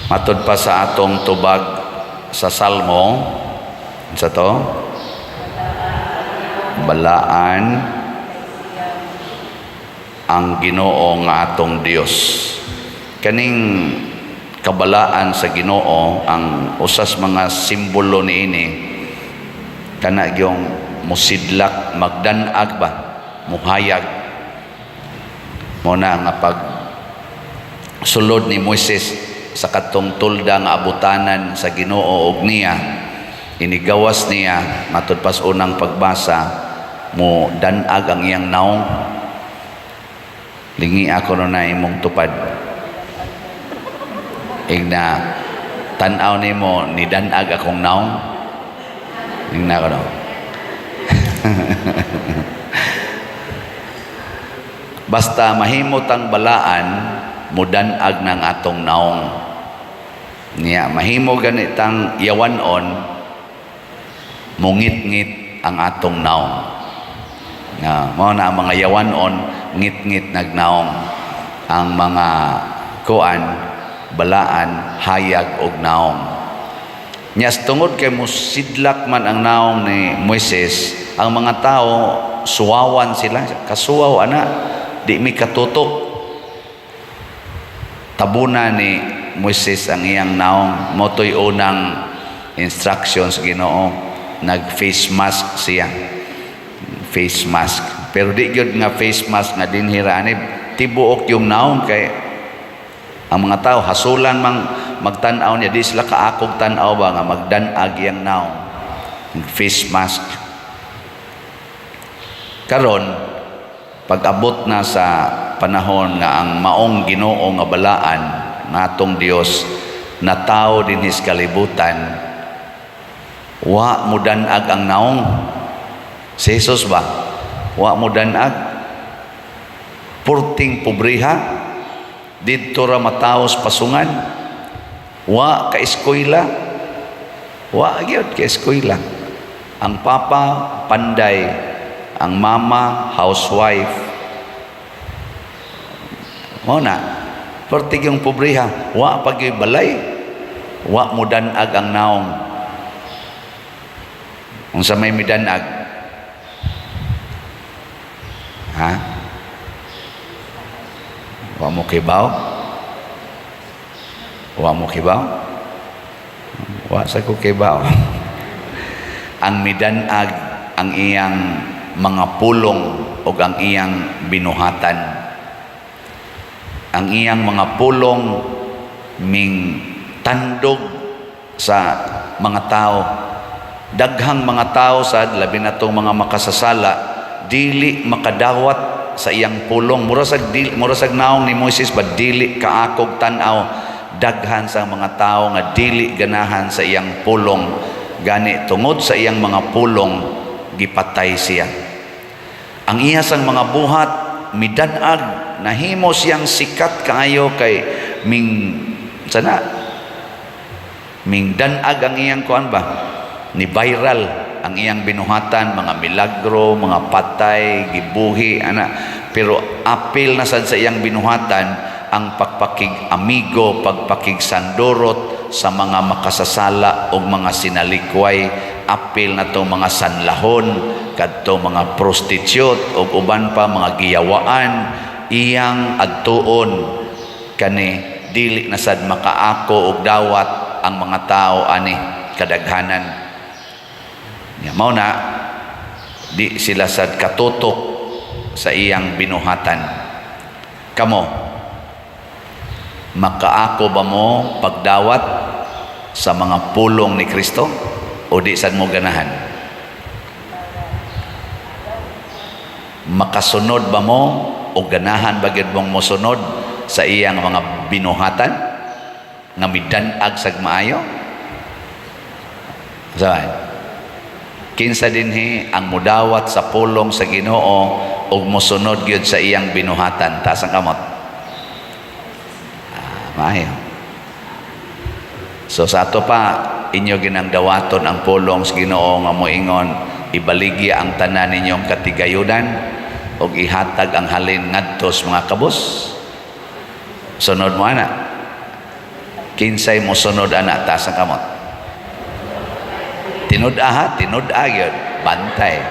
Matod pa sa atong tubag sa Salmo, sa to balaan ang Ginoo nga atong Dios. Kaning kabalaan sa Ginoo, ang usas mga simbolo niini kana gyung musidlak, magdanag ba, muhayag. Mo na nga pag sulod ni Moises sa katong tolda nga abutanan sa Ginoo og niya inigawas niya, matud pas unang pagbasa, mo danag ang iyang naong. Lingi ako no na imong tupad, igna tan-aw nimo ni danag akong naong, ingna ko no. Basta mahimot ang balaan, mudanag ng atong naong. Niya mahimo ganitang yawanon, mungit-ngit ang atong naong. Na mao na ang mga yawanon, ngit-ngit nagnaong. Ang mga kuan, balaan, hayag og naong. Nya tungod kay musidlak man ang naong ni Moises, ang mga tao suwawan sila, kasuwaw ana, di mi katutok. Tabuna ni Moises ang iyang naong. Motoy unang instructions Ginoo, nag face mask siya. Face mask. Pero di gyud nga face mask nga dinhi ra ani, tibuok yung naong kay ang mga tao hasulan mang magtan-aw niya, di sila kaakog tan-aw ba nga magdanag iyang naong. Face mask. Karon pag-abot na sa panahon nga ang maong Ginoo nga balaan natong Dios natawo dinhi sa kalibutan, wa mudanag ang naong. Si Jesus ba, wa mudanag, purting pobriha, didto ra mataos pasungan, wa ka eskwela, wa gyud ka eskwela. Ang papa panday, ang mama housewife. Mao na pertig yung pobriha, wa pa gyud balay, wa mudanag ang naong. Unsa may midanag, ha? Wa mo kibaw? Wa mo kibaw? Wa sa ko kibaw. Ang midanag ang iyang mga pulong o ang iyang binuhatan. Ang iyang mga pulong ming tandog sa mga tao. Daghang mga tao sad, labi na tong mga makasasala, dili makadawat sa iyang pulong. Mura sag naong ni Moises ba, dili kaakog tan-aw. Daghan sa mga tao nga dili ganahan sa iyang pulong. Gani tungod sa iyang mga pulong, gipatay siya. Ang iya sang mga buhat midanag, nahimo siyang sikat kaayo kay ming sana ming danag ang iyang kuan ba, ni viral ang iyang binuhatan, mga milagro, mga patay gibuhi ana. Pero apil na sad sa iyang binuhatan ang pagpakig amigo, pagpakig sandurot sa mga makasasala o mga sinalikway, apil na to mga sanlahon, kadto mga prostitute o uban pa mga giyawaan iyang adtuon. Kani dili na sad makaako og dawat ang mga tao ani kadaghanan. Nya mao na di sila sad katutok sa iyang binuhatan. Kamo, makaako ba mo pagdawat sa mga pulong ni Kristo o di sad mo ganahan? Makasunod ba mo o ganahan ba gyud mong mosunod sa iyang mga binuhatan nga midanag sag maayo? Sabi, kinsa dinhi ang mudawat sa pulong sa Ginoo ug mosunod gyud sa iyang binuhatan? Taas ang kamot. Maayo. So sa ato pa, inyo ginang dawaton ang pulong sa Ginoo nga moingon, ibaligya ang tanan ninyong katigayunan ug ihatag ang halin ngadto sa mga kabus. Sunod mo ana. Kinsay mosunod ana, taas ang kamot? Tinud-a ha, tinud-a gyud, bantay.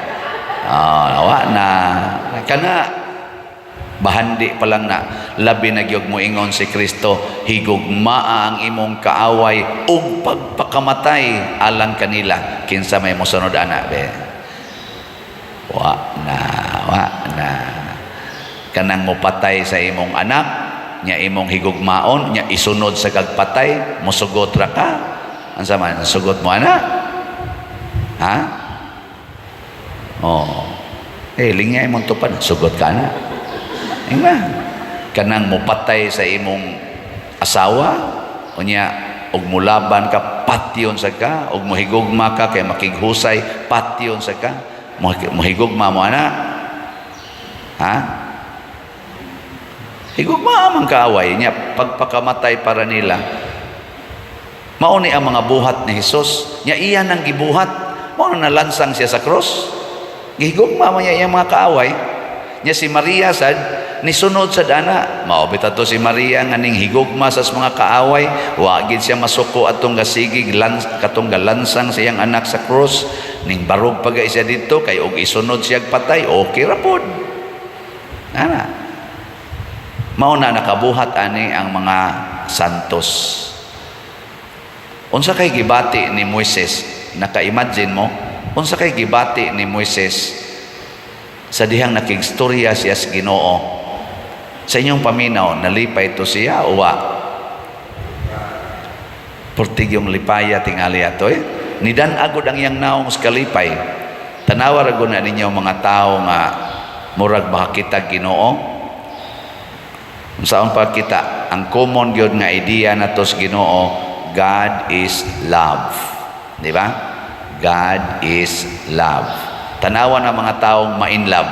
Ah, wa na kana, bahandi pa lang na. Labi na gyud moingon si Kristo, "Higugmaa ang imong kaaway ug pagpakamatay alang kanila." Kinsa may mosunod ana be? Wa na, wa na. Kanang mopatay sa imong anak nya imong higugmaon nya isunod sa kagpatay, mosugot ra ka? Unsa man sugot mo ana, ha? Oh, eh, lingay mong tupad, sugot ka na. Ingna kanang mopatay sa imong asawa, unya og mulaban ka, patyon sa ka, og mohigugma ka kay makighusay, patyon sa ka. Mohigugma mo ana, ha? Higugma man kaaway niya, pagpakamatay para nila. Mao ni ang mga buhat ni Hesus nya, iya nang gibuhat. Mao na nalansang siya sa cross. Gihigugma man niya iyang mga kaaway nya. Si Maria sad nisunod sa dana. Mao bitaw to si Maria nga ning higugma sa mga kaaway. Wa gid siya masuko atong gasigig lans, katong galansang sa iyang anak sa cross. Ning barog pa siya dito kay og isunod siya patay, okay ra pod ana. Mao na nakabuhat ani ang mga santos. Unsa kay gibati ni Moises? Naka-imagine mo unsa kay gibati ni Moises sa dihang nakigstorya siya sa Ginoo? Sa inyong paminaw, nalipay to siya o wa? Purtig yung lipaya tingali ato eh. Nidan agod ang iyang naong sa kalipay. Tanawa ra na ninyo mga tao nga murag makakita Ginoo. Unsaon pa kita, ang common gyud nga idea nato sa Ginoo, God is love. Di ba? God is love. Tanawa na mga taong ma-in love.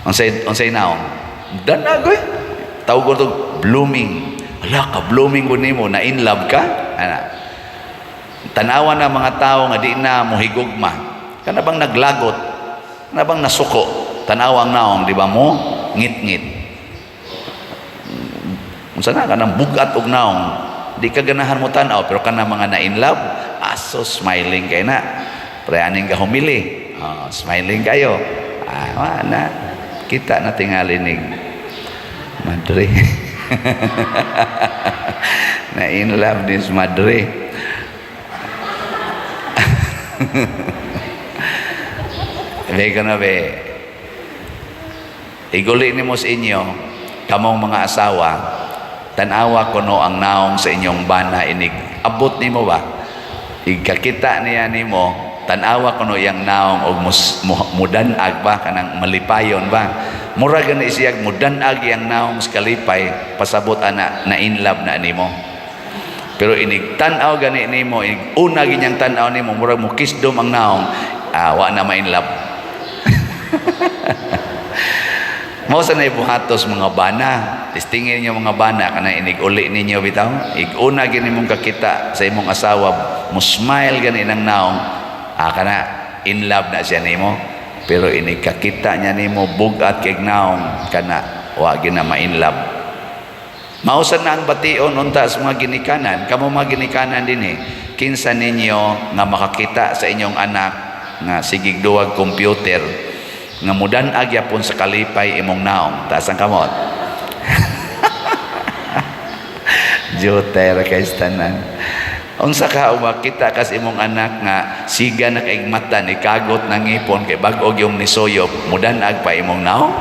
Unsay naong? Danagoy. Tawag ko to blooming. Ala ka, blooming ko nimo, na in love ka? Ana. Tanawa na mga tao nga di na mohigugma. Kana bang naglagot? Kana bang nasuko? Tanawa ang naong, di ba mo? Ngit-ngit. Unsa na kanang bugat og naong. Di ka ganahan mo tan-aw, pero kana mga na in love, aso smiling kay na. Pre aning ka humili. Oh, smiling kayo. Ah, wa na. Kita na tingali ning madre. Na in love this madre. Be ko na be. Iguli nimo sa inyo, kamong mga asawa, tanawa kuno ang naong sa inyong bana inig abot nimo ba? Igkakita niya nimo, tanawa kuno iyang naong og mudanag ba, kanang malipayon ba? Mura gani siyag mudanag iyang naong sa kalipay, pasabot ana na in love na nimo. Pero inig tan-aw gani nimo, inig una ginyang tan-aw nimo, murag mo kisdom ang naong, ah, wa na ma in love. Mao sa buhatos mga bana. Testingin niyo mga bana kana inig uli ninyo bitaw. Ig-una gini mong kakita sa imong asawa, mo smile gani nang naong, ah, kana in love na siya nimo. Pero inig kakita niya nimo bugat kay naong, kana wa gina ma in love. Mausan na ang bation unta sa mga ginikanan. Kamo mga ginikanan dinhi, kinsa ninyo nga makakita sa inyong anak nga sigig duwag computer nga mudan-ag yapon sa kalipay imong naong? Taas ang kamot. Jutay ra kay tanan. Unsa ka makita kas imong anak nga siga na kaig mata, ni kagot ng ngipon kay bag-og yung nisuyop, mudan-ag pa imong naong?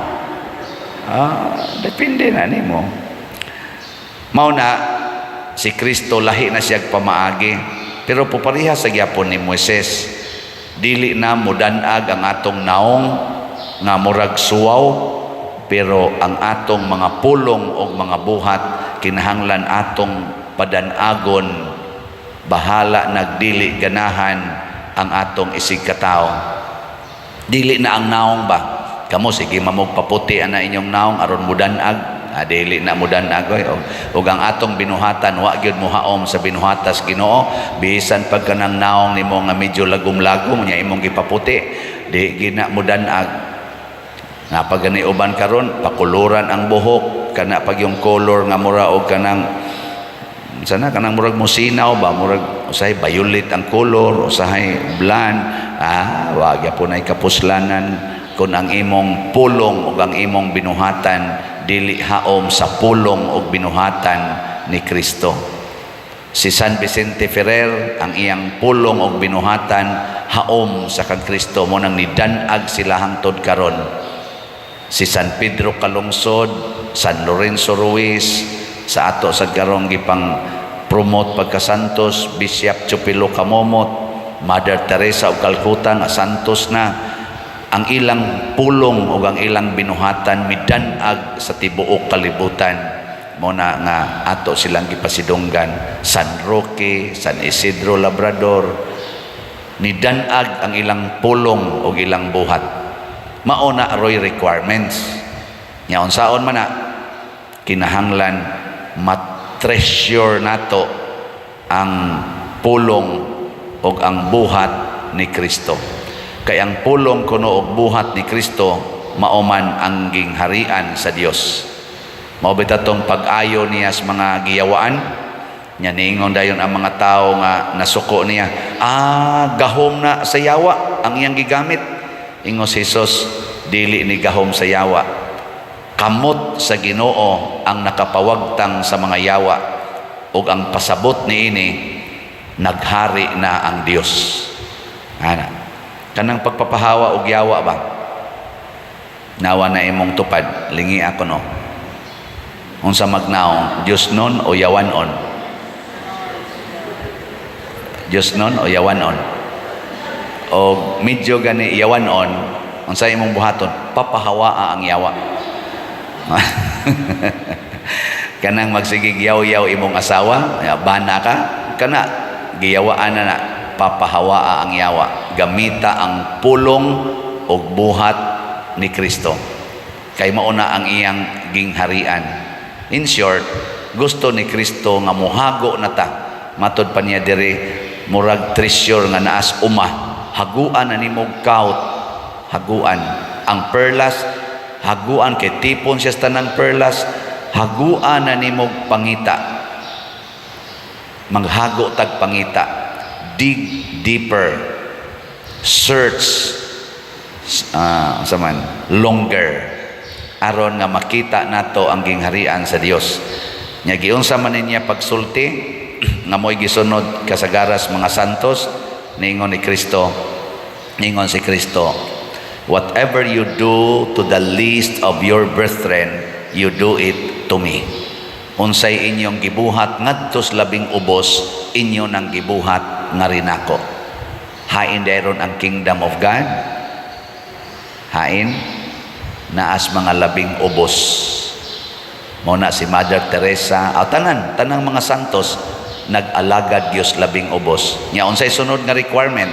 Ah, depende na nimo. Mao na si Kristo lahi na siya pamaagi, pero pupareha sa gyapon ni Moises. Dili na mudan-ag ang atong naong nga murag suwaw, pero ang atong mga pulong o mga buhat kinahanglan atong padan-agon, bahala nagdili ganahan ang atong isig katawo. Dili na ang naong ba? Kamo sige mamog paputi ana inyong naong aron mudan-ag. Ah, dili na mudan-ag oy. Og ang atong binuhatan wa gyud mohaom sa binuhatas Ginoo. Bisan pag kanang naong nimo nga medyo lagom-lagom nya imong gipaputi, di gina mudan-ag. Nga pag gani uban karon pakuluran ang buhok, kana pag yung color nga mura og kanang Unsa na kanang murag musinaw ba, murag usahay violet ang color, usahay bland. Ah, wa gyapon ay kapuslanan kung ang imong pulong ug ang imong binuhatan dili haom sa pulong ug binuhatan ni Kristo. Si San Vicente Ferrer, ang iyang pulong ug binuhatan haom sa kang Kristo, mao nang nidanag sila hangtod karon. Si San Pedro Calungsod, San Lorenzo Ruiz, sa ato sa karong gipang promote pagkasantos, Bishop Chupilo Camomot, Mother Teresa of Calcutta nga santos na, ang ilang pulong ug ang ilang binuhatan midanag sa tibuok kalibutan, mao na nga ato silang gipasidunggan. San Roque, San Isidro Labrador, nidanag ang ilang pulong ug ilang buhat. Mao na roy requirements nya. Unsaon man na, kinahanglan ma-treasure nato ang pulong ug ang buhat ni Kristo, kay ang pulong kuno og buhat ni Kristo mao man ang gingharian sa Dios. Mao bitaw tong pag-ayo niya sa mga giyawaan nya. Niingon dayon ang mga tao nga nasuko niya, "Ah, gahom na sa yawa ang iyang gigamit." Ingon si Jesus, "Dili ni gahom sa yawa. Kamot sa Ginoo ang nakapawagtang sa mga yawa, ug ang pasabot niini, naghari na ang Dios." Ana kanang pagpapahawa og yawa ba, nawa na imong tupad, lingi ako, no? Unsa magnaong, Dios nun o yawanon? Dios nun o yawanon? O medyo gani yawanon, unsa imong buhaton? Papahawaa ang yawa. Kanang magsigig yaw-yaw imong asawa, bana ka, kana giyawaan na na, papahawaa ang yawa. Gamita ang pulong ug buhat ni Kristo kay mao na ang iyang gingharian. In short, gusto ni Kristo nga muhago na ta. Matod pa niya diri, murag treasure nga naas uma, haguan na nimo kaut, haguan ang perlas, haguan kay tipon siya sa tanang perlas. Haguan na nimo pangita, maghago tag pangita, dig deeper, search sa man longer, aron nga makita nato ang gingharian sa Dios. Nya giunsa man niya pagsulti nga mo'y gisunod kasagaras mga santos. Ningon ni Kristo, ningon si Kristo, "Whatever you do to the least of your brethren, you do it to me." Unsay inyong gibuhat ngadto sa labing ubos, inyo nang gibuhat nga rinako. Hain dayon ang kingdom of God, hain naas mga labing ubos. Mao na si Mother Teresa, aw tanan tanang mga santos nag-alagad Dios labing ubos. Nya unsay sunod nga requirement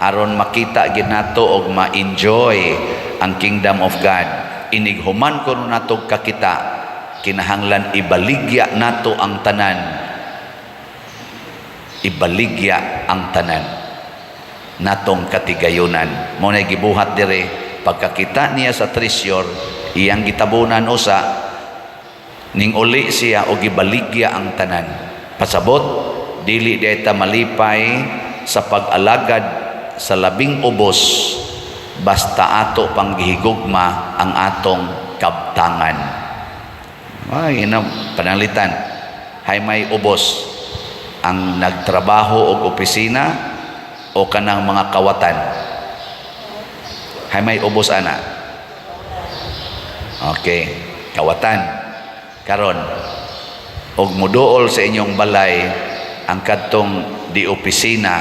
aron makita gid nato og ma-enjoy ang kingdom of God? Inig human kuno nato kakita, kinahanglan ibaligya nato ang tanan, ibaligya ang tanan natong katigayunan. Mao na gibuhat dire, pagkakita niya sa treasure, iyang gitabunan usa, ning uli siya og gibaligya ang tanan. Pasabot, dili ta malipay sa pag-alagad sa labing ubos basta ato pang gihigugma ang atong kabtangan. Ay ina, pananglitan hay may ubos, ang nagtrabaho og opisina o kanang mga kawatan? Hay may ubos ana? Okay, kawatan. Karon, og muduol sa inyong balay ang kadtong di opisina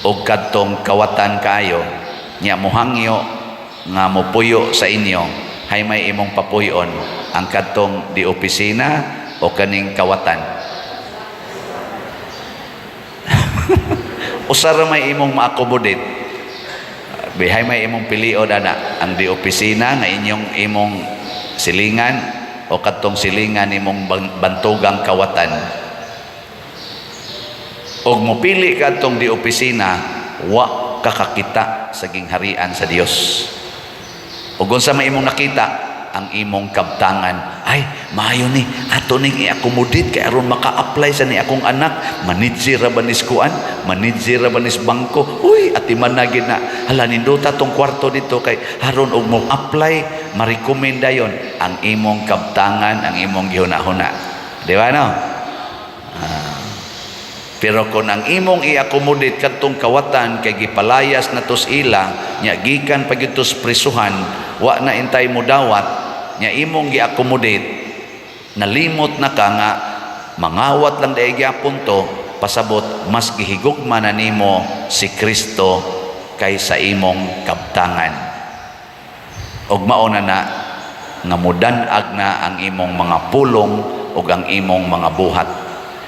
og kadtong kawatan kaayo, nya mohangyo nga mopuyo sa inyo, hay may imong papuyon, ang kadtong di opisina o kaning kawatan? Usa ra may imong ma-accommodate. Bihay may imong pilion ana, ang di opisina nga inyong imong silingan o kadtong silingan imong bantugang kawatan? Og mopili ka adtong di opisina, wa ka kakita sa gingharian sa Dios. Ug unsa may imong nakita? Ang imong kabtangan. Ay, maayo ni ato ning i-accommodate kay aron maka-apply sa ni akong anak, manager ra ba nis kuan, manager ra ba nis bangko. Uy, atiman na gid na. Hala, nindota tong kwarto dito kay aron og mo apply, ma-recommend dayon ang imong kabtangan, ang imong gihuna-huna. Di ba, no? Ah. Pero kung ang imong i-accommodate kadtong kawatan kay gipalayas na tos ila nya, gikan pa gyud tos prisuhan, wa na intay mo dawat nya, imong gi-accommodate, nalimot na ka nga mangawat lang dai gyapon to. Pasabot, mas gihigugma na nimo si Kristo kaysa imong kabtangan, ug mao na na nga mudan-ag na ang imong mga pulong ug ang imong mga buhat.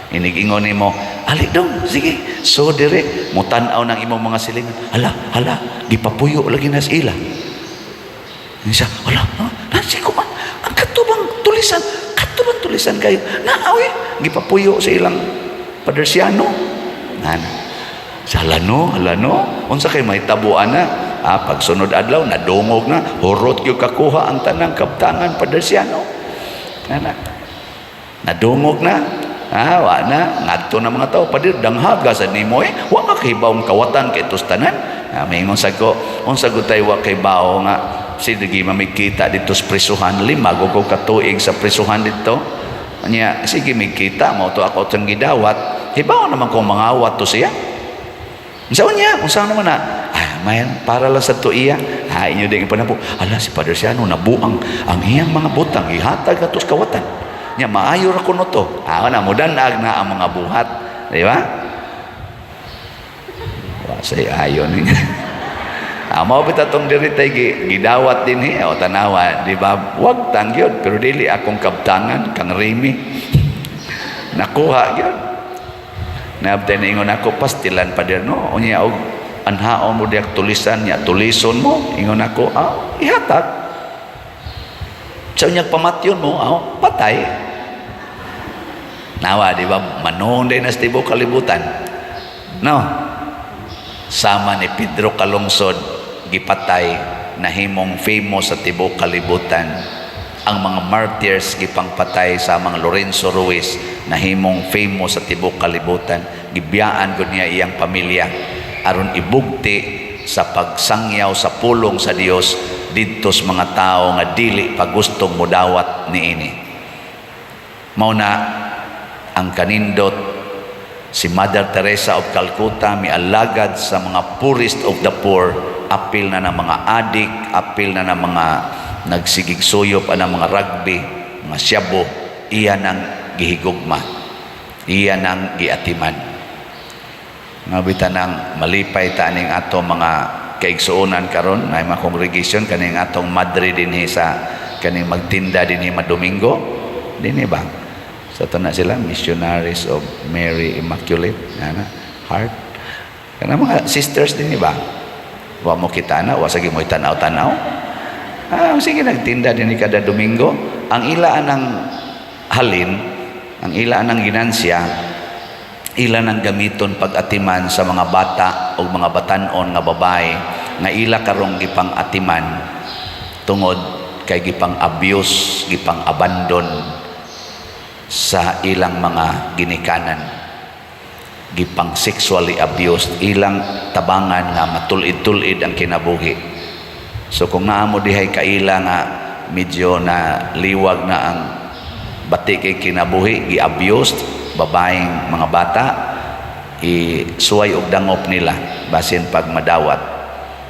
Inig-ingon nimo, "Ali dong, sige." So dire mutan-aw ng imong mga silingan, "Hala, hala, gipapuyo lagi na sa ila." Siya, "Hala, ha? Nasi ko man ang katubang tulisan, katubang tulisan kayo naawi gipapuyo sa ilang padersiano." Nana sa, "Hala no, hala no, unsa kay mahitabo ana?" Ah, pagsunod adlaw, nadungog na, hurot gyud kakuha ang tanang kabtangan padersiano. Nana nadungog na. Ah, wa na ngadto na mga tao, "Pader, danghaga sa nimo eh. Wa ka kahibawong kawatan kay tos tanan." Ah, maingon sa ko, "Unsa gud tay wa kay bawo nga sige mamigkita dito sa prisuhan, 5 ko ka tuig sa prisuhan dito. Nya sige migkita mo to ako tong gidawat. Hibaw naman kung mangawat to siya." Unsa niya? Unsa naman na? Ah, may para lang sa tuiya. Ha, inyo din panapo. Ala, si Padre Siano nabuang ang iyang mga butang ihatag atos kawatan. Nya maayo ra kuno to. Ah, na mudanag na ang mga buhat, di ba? Wa say ayo niya. Ah, mao bitaw tong diri tay gidawat din he o tanawa, di ba? Wag tang gyud, pero dili akong kabtangan kang Remy. Nakuha gyud. Naabtay na ingon ako, "Pastilan, pader, no." Unya og anhaon mo diak tulisan nya, tulison mo, ingon ako, "Ah, ihatag." Sa unyag pamatyon mo, ah, patay. Nawa, di ba? Manon din na sa tibuok kalibutan. No? Sama ni Pedro Calungsod, gipatay, nahimong famous sa tibuok kalibutan. Ang mga martyrs gipangpatay sa mga Lorenzo Ruiz, nahimong famous sa tibuok kalibutan. Gibiyaan gud niya iyang pamilya aron ibugti sa pagsangyaw sa pulong sa Dios didto sa mga tao nga dili pa gustong mudawat niini. Mao na ang kanindot, si Mother Teresa of Calcutta mialagad sa mga poorest of the poor, apil na ng mga adik, apil na ng mga nagsigig suyop ang mga rugby, mga syabo, iya nang gihigugma, iya nang giatiman. Nga bita nang malipay ta aning ato mga kaigsuonan karon na mga congregation, kaning atong madre dinhi sa kaning magtinda dinhi Madomingo dinhi ba sa to na sila, Missionaries of Mary Immaculate ana Heart, kana mga sisters dinhi ba? Wa mo kita na, wa sagi mo tanaw-tanaw. Ah, sige, nagtinda dinhi kada Domingo. Ang ila anang halin, ang ila anang ginansya, ila nang gamiton pag-atiman sa mga bata o mga batanon nga babae nga ila karong gipang atiman tungod kay gipang abuse, gipang abandon sa ilang mga ginikanan, gipang sexually abused. Ilang tabangan nga matulid-tulid ang kinabuhi. So kung naa mo dihay kaila nga medyo na liwag na ang bati kay kinabuhi, gi-abused, babaeng mga bata, isuway og dangop nila basin pag madawat,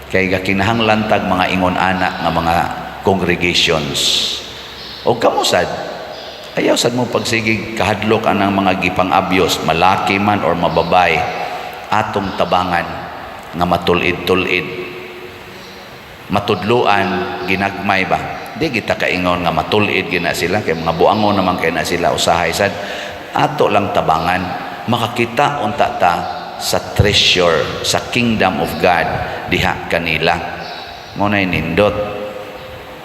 kay gakinahanglan tag mga ingon ana nga mga congregations. O kamo sad, ayaw sad mo pagsigig kahadlok anang mga gipang abuse, malaki man or mababay. Atong tabangan nga matulid-tulid, matudluan ginagmay ba. Di kita kaingon nga matulid gina sila kay mga buangon naman kay na sila. Usahay sad ato lang tabangan makakita unta ta sa treasure sa kingdom of God diha kanila. Mo nay nindot.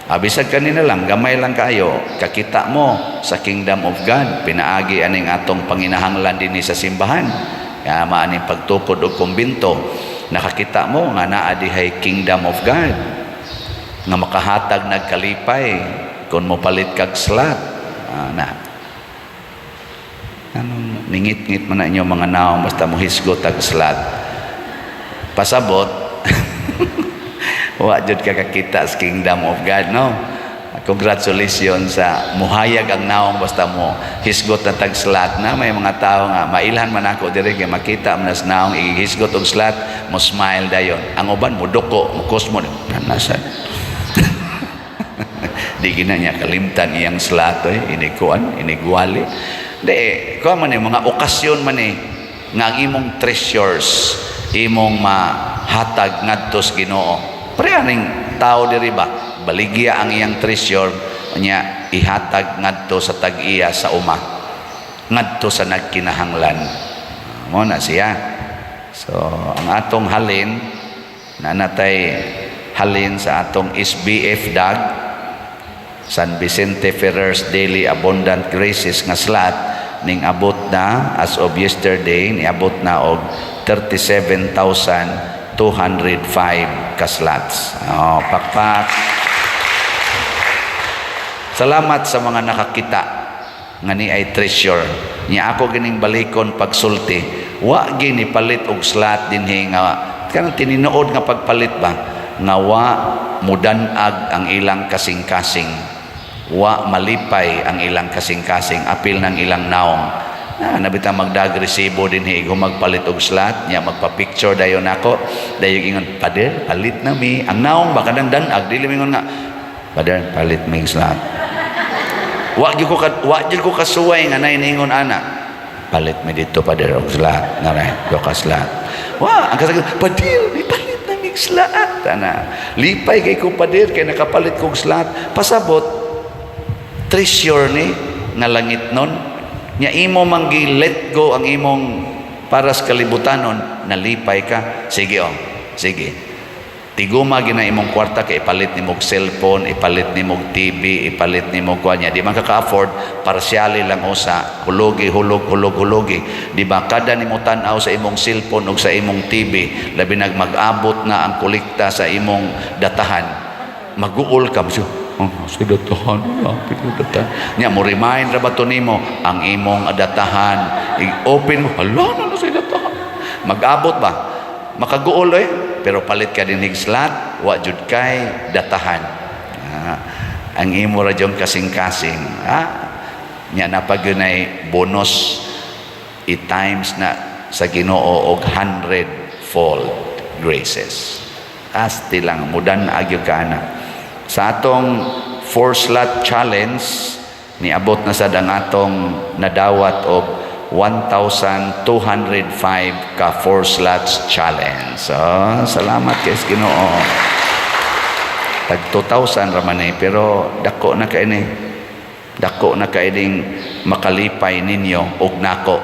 Abisag kanina lang, gamay lang kayo, kakita mo sa kingdom of God, pinaagi aning atong panginahanglan dinhi sa simbahan. Kaya maaning pagtukod og kumbinto, nakakita mo nga naa dihay kingdom of God nga makahatag nagkalipay kung mo palit kag slot. Ah, na anong ningit-ngit man na inyo mga naong basta mo hisgot ag slot. Pasabot, wa jud ka kakita sa kingdom of God, no? Congratulations sa muhayag ang naong basta mo hisgot na tag slot. Na may mga tao nga mailhan man ako diri kay makita man nas naong ihisgot og slot, mo smile dayon. Ang uban mo duko, mo kusmo nasa di gina niya kalimtan iyang slot oy, inikuan, inigwali. Di kuha man eh, mga okasyon man eh nga ang imong treasures imong mahatag ngadto sa Ginoo. Pareha ning tao diri ba, baligya ang iyang treasure nya, ihatag ngadto sa tag-iya sa uma, ngadto sa nagkinahanglan mo na siya. So ang atong halin na natay halin sa atong SBF DAG, San Vicente Ferrer's Daily Abundant Graces nga slot, ning abot na as of yesterday, niabot na og 37,205 ka slots. Oh, pakpak. Salamat sa mga nakakita nga ni ay treasure. Nya ako gining balikon pagsulti. Wa gini palit og slot dinhi nga kanang tininood nga pagpalit ba nga wa mudanag ang ilang kasing-kasing, wa malipay ang ilang kasing-kasing apil ng ilang naong na nabita magdag resibo dinhi igo magpalit og slot nya, magpa-picture dayon nako, dayon ingon, "Pader, palit na mi." Ang naong ba kanang danag, dili mingon nga, "Pader, palit mi slot." Wa gyud ko kasuway nga nay ningon ana, "Palit mi dito, pader, og slot na do ka slot." Wa ang kasagot, "Pader, mi palit na mig slot." Ana, "Lipay kay ko, pader, kay nakapalit kog slot." Pasabot, treasure ni nga langit nun nya imo mang gi let go ang imong para sa kalibutanon, nalipay ka. Sige, oh, sige, tiguma gina imong kwarta kay ipalit nimo og cellphone, ipalit nimo og TV, ipalit nimo kuan niya. Di man ka ka-afford, partially lang usa, hulugi, hulog, hulog, hulugi. Di ba kada nimo tan-aw sa imong cellphone ug sa imong TV, labi nag mag-abot na ang kolekta sa imong datahan, maguol ka mo. Oh, sa datahan, lapit ko datahan. Nya mo remind ra ba to nimo ang imong datahan? I-open mo, hala na na sa datahan. Mag-abot ba? Makaguol eh. Pero palit ka din slot, wa jud kay datahan. Ah, ang imo ra jud kasing-kasing. Ah, nya napag yun ay bonus i-times na sa Ginoo og 100 fold graces. Asti lang mudan agyo ka na. Sa atong four slot challenge, niabot na sad ang atong nadawat og 1,205 ka four slots challenge. So, salamat kay sa Ginoo. Tag 2,000 ra man eh, pero dako na kay ni. Dako na kay ning makalipay ninyo og nako.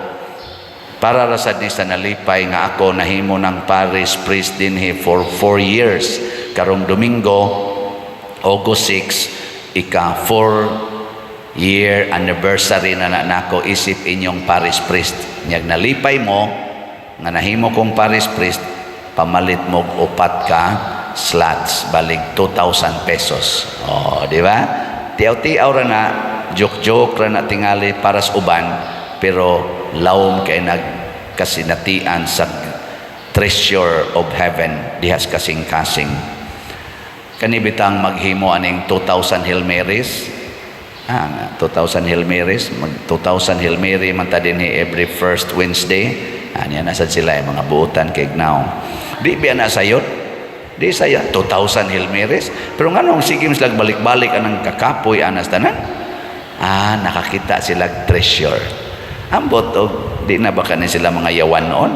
Para ra sad ni sa nalipay nga ako nahimo ng parish priest dinhi for 4 years. Karong Domingo, August 6, ika 4 year anniversary na na nako isip inyong parish priest. Nyag nalipay mo nga nahimo kong parish priest, pamalit mo og upat ka slots, balig 2,000 pesos. Oh, di ba? Tiaw-tiaw ra na, joke-joke ra na tingali para sa uban, pero lawom kay nagkasinatian sa treasure of heaven dihas kasing-kasing. Kani bitang maghimo aning 2,000 Hail Marys. Ah, 2,000 Hail Marys, mag 2,000 Hail Mary man ta dinhi every first Wednesday. Anya na sad sila eh, mga buutan kay now. Di biya na sayot. Di saya 2,000 Hail Marys. Pero nganong sige sila balik-balik anang kakapoy anas tanan? Ah, nakakita sila treasure. Ambot og di na ba kani sila mga yawan noon?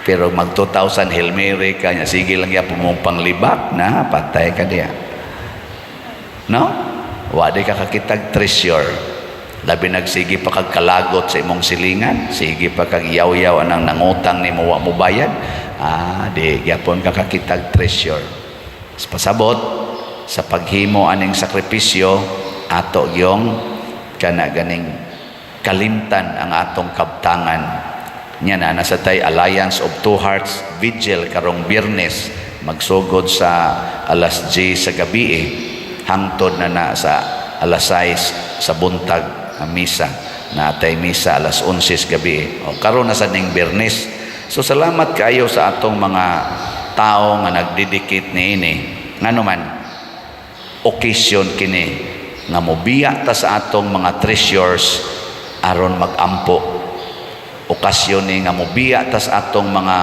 Pero mag 2,000 Hail Mary ka nya, sige lang ya mong panglibak na, patay ka diya. No? Wa di ka kakitag treasure. Labi nagsige pa kag kalagot sa imong silingan, sige pa kag yaw-yaw anang nangutang nimo, wa mo bayad. Ah, di gyapon ka kakitag treasure. Pasabot sa paghimo aning sakripisyo, ato gyong kana ganing kalimtan ang atong kabtangan. Nya na nasa tay Alliance of Two Hearts Vigil karong Biyernes, magsugod sa alas 10 sa gabi eh, hangtod na na sa alas 6 sa buntag ang misa. Natay misa alas 11 sa gabi. O karon na sa ning Biyernes. So salamat kaayo sa atong mga tao nga nagdedicate niini. Ngano man, occasion kini nga mobiya ta sa atong mga treasures aron magampo. Okasyon ni nga mobiya ta sa atong mga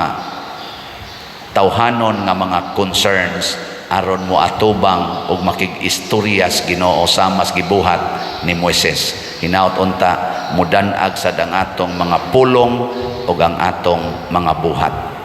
tawhanon nga mga concerns aron mo atubang ug makig-istorya sa Ginoo sama sa gibuhat ni Moises. Hinaot unta mudan-ag sad ang atong mga pulong ug ang atong mga buhat.